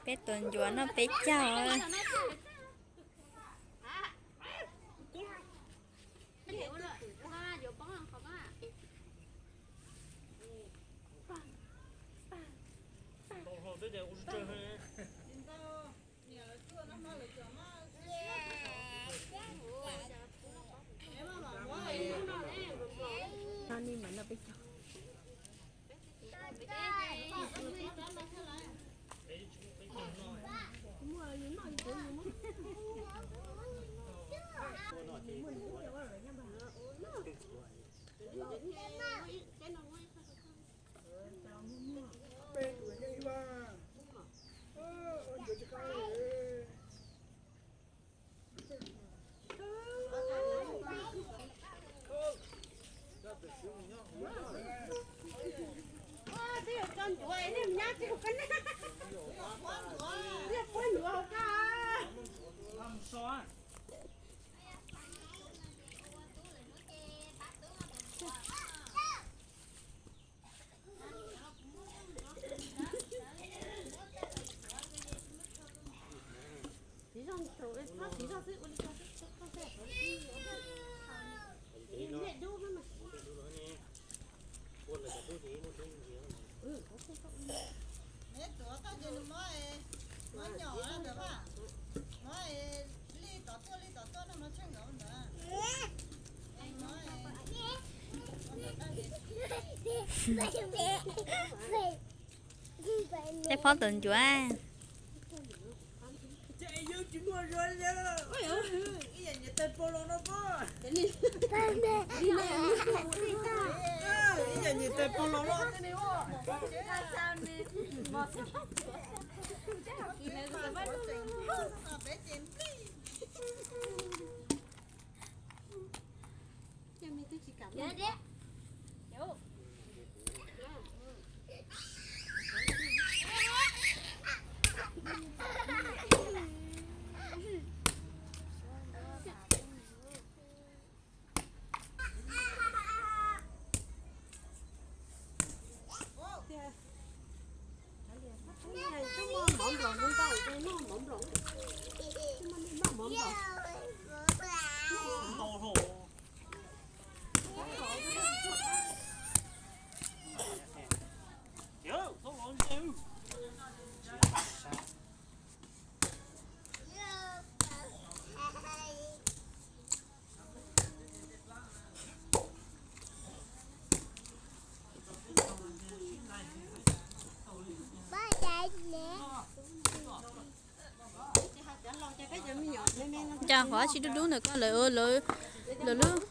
Peb tus ncuav noj peb caug. Tej phob tus ncuav. Cas qhov tsis dub dub ntawm koj lawm, lawv lub.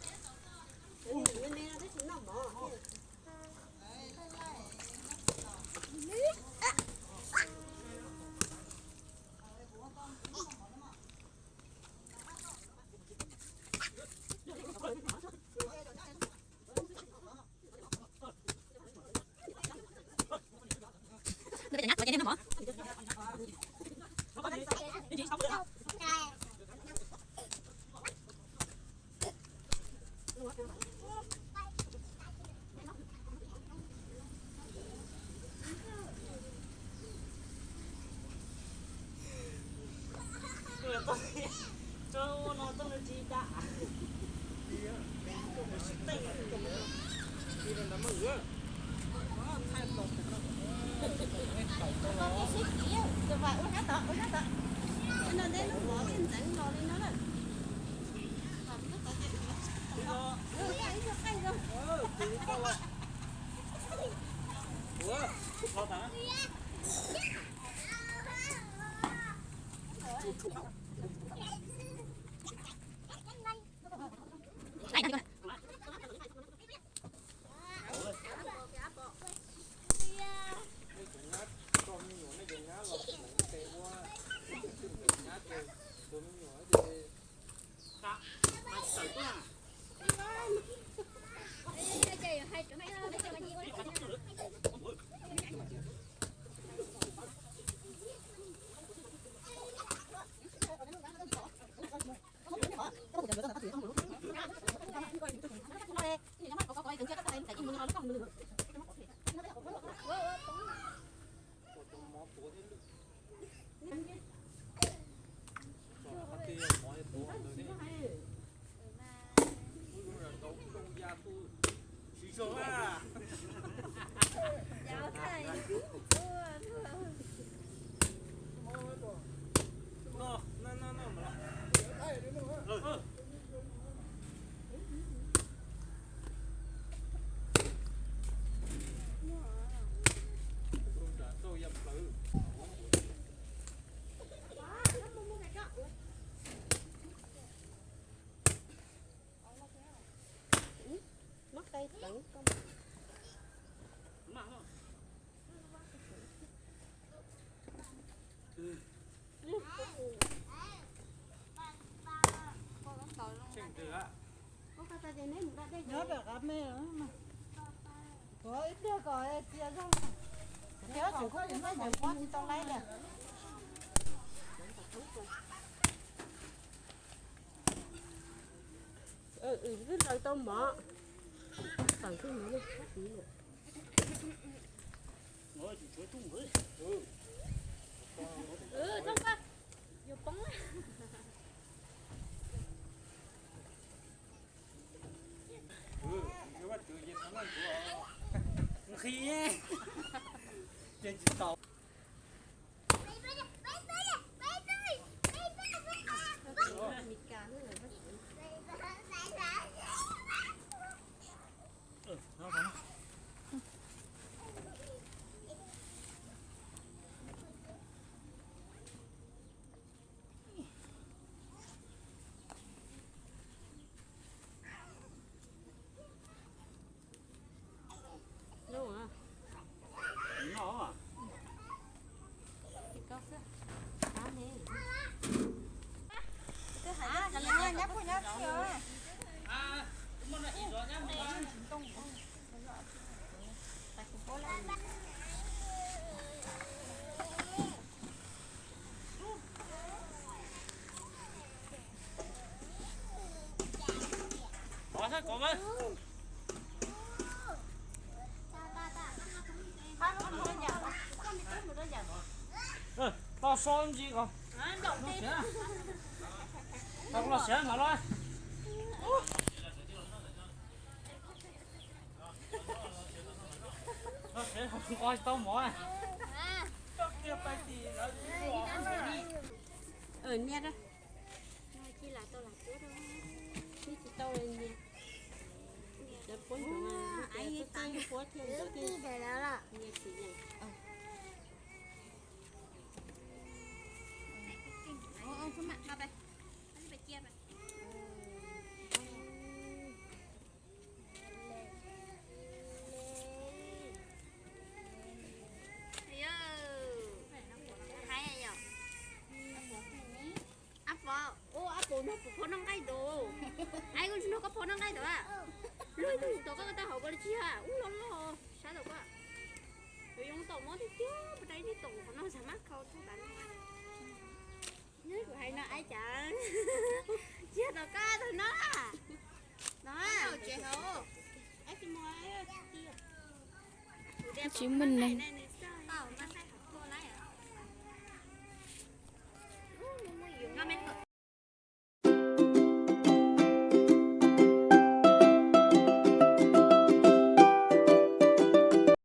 Nyob pem qab me, kuv ib pliag kom txia zog, txia tseem koj li no tseem kuab tsis tau laib li. Twb laws tau mov, tawm kiag mov. Nqhis, ces tsis tau. Tau so ntsis ko. Tau los siav mas los. Los siav nqos tau mov. Nias, ci lam tau lam puab, tsis tau nias. Lawv puab ntsuav, puab thiaj nias tsis yeem. Ab Pov, ua Ab Pov nrog kuv phua noj nqaij ntawd. Ai, kuv tsis nrog koj phua noj nqaij ntawd a. Luag tus tom koj tau hauv ko li tsis yog ub los los sab tau koj. Kuv yoo tom mob tiag tiag, puas dai ib tug tom qhov no xav mab khau txog tas no. Kuv hais no ai cas tsis yog tom koj tag no. No, tsis muaj neeg.